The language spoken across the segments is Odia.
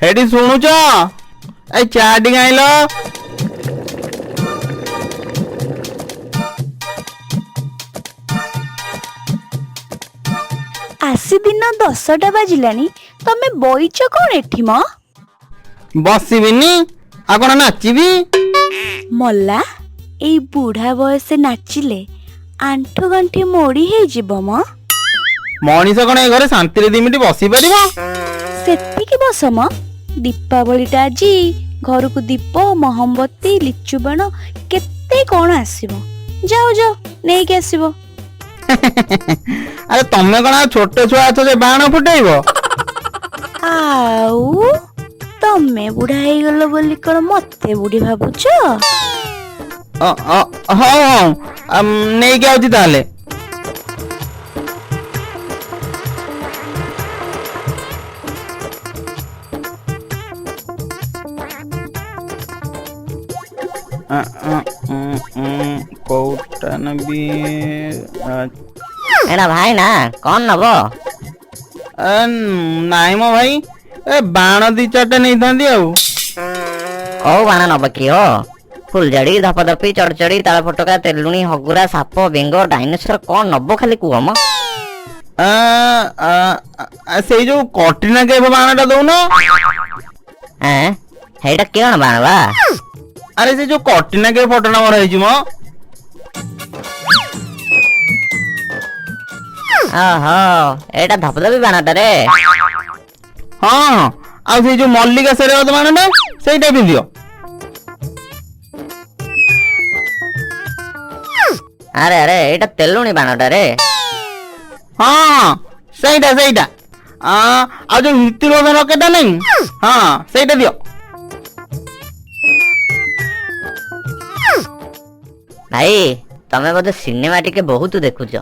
ଏଠି ଶୁଣୁଛ? ଏ ଚା ଟିକେ ଆଣିଲ। ଆସି ଦିନ 10ଟା ବାଜିଲାଣି, ତମେ ବଇଛ କଣ ଏଠି ମ? ବସିବିନି ଆଉ କଣ ନାଚିବି? ମଲା, ଏଇ ବୁଢା ବୟସେ ନାଚିଲେ ଆଣ୍ଠୁ ଗଣ୍ଠି ମୋଡି ହେଇଯିବ ମ। ମଣିଷ କଣ ଏ ଘରେ ଶାନ୍ତିରେ 2 ମିନିଟ୍ ବସି ପାରିବ? ସେତିକି ବସ ମ। ଦୀପାବଳିଟା ଆଜି, ଘରକୁ ଦୀପ, ମହମବତୀ, ଲିଚୁ ବାଣ କେତେ କଣ ଆସିବ। ଯାଅ ଯାଅ, ନେଇକି ଆସିବ। ଆରେ ତମେ କଣ ଆଉ ଛୋଟ ଛୁଆ ଅଛ ଯେ ବାଣ ଫୁଟେଇବ? ଆଉ ତମେ ବୁଢା ହେଇଗଲ ବୋଲି କଣ ମତେ ବୁଢୀ ଭାବୁଛ? ହଉ ହଉ, ନେଇକି ଆଉଛି ତାହେଲେ। କୋଉଟା ନେବି? ଏଟା ଭାଇ ନା କଣ ନବ? ନାଇଁ ମୋ ଭାଇ, ଏ ବାଣ 2 4ଟା ନେଇଥାନ୍ତି। ଆଉ କୋଉ ବାଣ ନବ କି ହୋ? ଫୁଲଝଡ଼ି, ଧପଧପି, ଚଡ଼ଚଡ଼ି, ତାଳ ଫୋଟକା, ତେଲୁଣି, ହଗୁରା, ସାପ, ବେଙ୍ଗ, ଡାଇନୋସର, କଣ ନବ ଖାଲି କୁହ ମ। ସେଇ ଯୋଉ କଟ୍ରିନା କେଫ ବାଣଟା ଦଉନ। ଏଁ, ହେଇଟା କଣ ବାଣ ବା? ଆରେ ସେ ଯୋଉ କଟ୍ରିନା କେଫ ଫଟୋଟା ମୋର ହେଇଛି ମ। ଓହୋ, ଏଇଟା ଧପଧପି ବାଣଟା ରେ। ହଁ ହଁ, ଆଉ ସେଇ ଯୋଉ ମଲ୍ଲିକା ଶେରାୱତ ବାଣଟା ସେଇଟା ବି ଦିଅ। ଆରେ ଆରେ, ଏଇଟା ତେଲୁଣି ବାଣଟା ରେ। ହଁ ହଁ, ସେଇଟା ସେଇଟା। ଆଉ ଯୋଉ ହୃତିକ ରୋଶନ ରକେଟଟା ନାଇଁ, ହଁ ସେଇଟା ଦିଅ। ଭାଇ, ତମେ ବୋଧେ ସିନେମା ଟିକେ ବହୁତ ଦେଖୁଛ।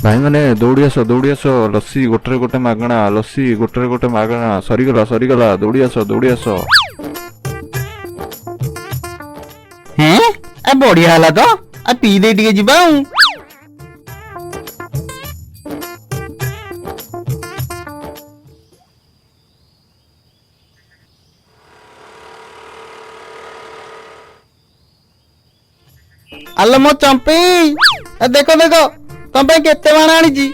ଭାଇମାନେ ଦୌଡ଼ି ଆସ, ଦୌଡ଼ି ଆସ, ଲସି ଗୋଟେରେ ଗୋଟେ ମାଗଣା, ଲସି ଗୋଟେରେ ଗୋଟେ ମାଗଣା, ସରିଗଲା ସରିଗଲା, ଦୌଡ଼ି ଆସ ଦୌଡ଼ି ଆସ। ହେଁ, ଆ ବଢିଆ ହେଲା ତ, ଆ ପିଇ ଦେଇ ଟିକେ ଯିବା ଆଉ। ଆଲୋ ମୋ ଚମ୍ପେଇ, ଆ ଦେଖ ଦେଖ ତମ ପାଇଁ କେତେ ବାଣ ଆଣିଛି।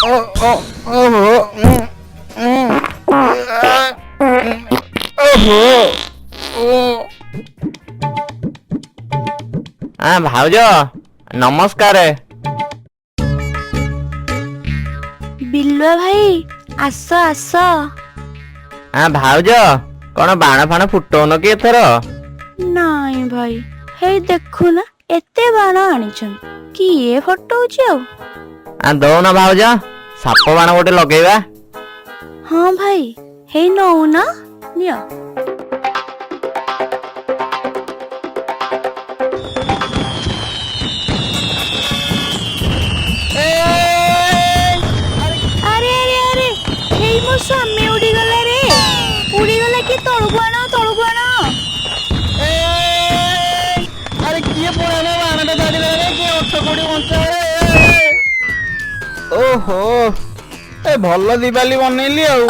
ଓ ଓ ଓହୋ, ଓହୋ ଓ। ଭାଉଜ ନମସ୍କାର। ବିଲୁଆ ଭାଇ ଆସ ଆସ। ଭାଉଜ କଣ ବାଣ ଫାଣ ଫୁଟଉନ କି ଏଥର? ନାଇଁ ଭାଇ, ହେଇ ଦେଖୁନା ଏତେ ବାଣ ଆଣିଛନ୍ତି, କିଏ ଫଟଉଛି ଆଉ? ଦଉନ ଭାଉଜ, ସାପ ବାଣ ଗୋଟେ ଲଗେଇବା। ହଁ ଭାଇ, ହେଇ ନଉନ, ନିଅ। ଆରେ ଆରେ ଆରେ, ହେଇ ମୋ ସ୍ୱାମୀ ଉଡିଗଲା ରେ, ଉଡିଗଲା କି? ତଳକୁ ଆଣ, ତଳକୁ ଆଣ। ଆରେ କିଏ ପଳାନା, ବାଣଟା ଛାଡ଼ିଦେଲା ରେ, କିଏ ଅଛ କୋଉଠି ବଞ୍ଚାଅ। ଓହୋ, ଏ ଭଲ ଦିବାଲି ବନେଇଲି ଆଉ।